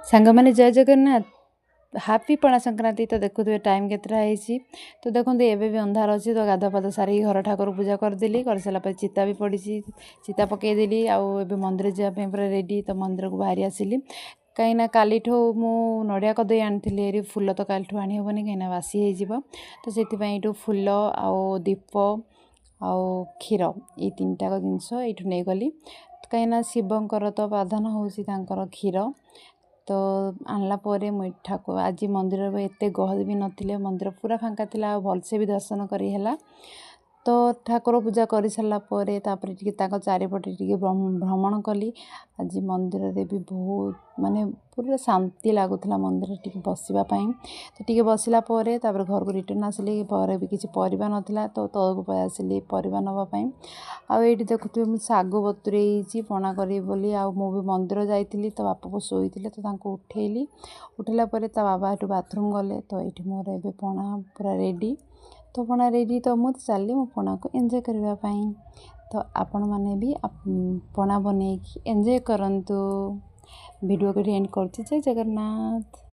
ସାଙ୍ଗମାନେ, ଜୟ ଜଗନ୍ନାଥ, ହାପି ପଣା ସଂକ୍ରାନ୍ତି। ତ ଦେଖୁଥିବେ ଟାଇମ୍ କେତେଟା ହେଇଛି। ତ ଦେଖନ୍ତୁ, ଏବେ ବି ଅନ୍ଧାର ଅଛି। ତ ଗାଧୁଆ ପାଧୁଆ ସାରିକି ଘର ଠାକୁର ପୂଜା କରିଦେଲି। କରିସାରିଲା ପରେ ଚିତା ବି ପଡ଼ିଛି, ଚିତା ପକାଇଦେଲି। ଆଉ ଏବେ ମନ୍ଦିର ଯିବା ପାଇଁ ପୁରା ରେଡ଼ି। ତ ମନ୍ଦିରକୁ ବାହାରି ଆସିଲି, କାହିଁକିନା କାଲିଠୁ ମୁଁ ନଡ଼ିଆ କଦଳୀ ଆଣିଥିଲି ଏରି। ଫୁଲ ତ କାଲିଠୁ ଆଣି ହେବନି, କାହିଁକିନା ବାସି ହେଇଯିବ। ତ ସେଥିପାଇଁ ଏଇଠୁ ଫୁଲ ଆଉ ଦୀପ ଆଉ କ୍ଷୀର, ଏଇ ତିନିଟାକ ଜିନିଷ ଏଇଠୁ ନେଇଗଲି, କାହିଁକିନା ଶିବଙ୍କର ତ ପ୍ରାଧାନ ହେଉଛି ତାଙ୍କର କ୍ଷୀର। ତ ଆଣିଲା ପରେ ମୁଁ ଠାକୁର, ଆଜି ମନ୍ଦିରରେ ଏତେ ଗହଳି ବି ନଥିଲେ, ମନ୍ଦିର ପୁରା ଫାଙ୍କା ଥିଲା ଆଉ ଭଲସେ ବି ଦର୍ଶନ କରି ହେଲା। ତ ଠାକୁର ପୂଜା କରିସାରିଲା ପରେ ତାପରେ ଟିକେ ତାଙ୍କ ଚାରିପଟେ ଟିକେ ଭ୍ରମଣ କଲି। ଆଜି ମନ୍ଦିରରେ ବି ବହୁତ ମାନେ ପୁରା ଶାନ୍ତି ଲାଗୁଥିଲା ମନ୍ଦିରରେ ଟିକେ ବସିବା ପାଇଁ। ତ ଟିକେ ବସିଲା ପରେ ତାପରେ ଘରକୁ ରିଟର୍ଣ୍ଣ ଆସିଲି। ପରେ ବି କିଛି ପରିବା ନଥିଲା, ତ ତଳକୁ ପଳେଇ ଆସିଲି ପରିବା ନେବା ପାଇଁ। ଆଉ ଏଇଠି ଦେଖୁଥିବେ, ମୁଁ ଶାଗୁ ବତୁରେଇଛି ପଣା କରିବି ବୋଲି। ଆଉ ମୁଁ ବି ମନ୍ଦିର ଯାଇଥିଲି, ତ ବାପା ବୋଉ ଶୋଇଥିଲେ, ତ ତାଙ୍କୁ ଉଠେଇଲି। ଉଠେଇଲା ପରେ ତା ବାବା ଏଠୁ ବାଥରୁମ୍ ଗଲେ। ତ ଏଇଠି ମୋର ଏବେ ପଣା ପୁରା ରେଡ଼ି। ତ ପଣା ରେଡ଼ି, ତ ମୁଁ ଚାଲିଲି ମୋ ପଣାକୁ ଏନ୍ଜୟ କରିବା ପାଇଁ। ତ ଆପଣମାନେ ବି ପଣା ବନେଇକି ଏନ୍ଜୟ କରନ୍ତୁ। ଭିଡ଼ିଓକୁ ଏଠି ଏଣ୍ଡ କରୁଛି। ଜୟ ଜଗନ୍ନାଥ।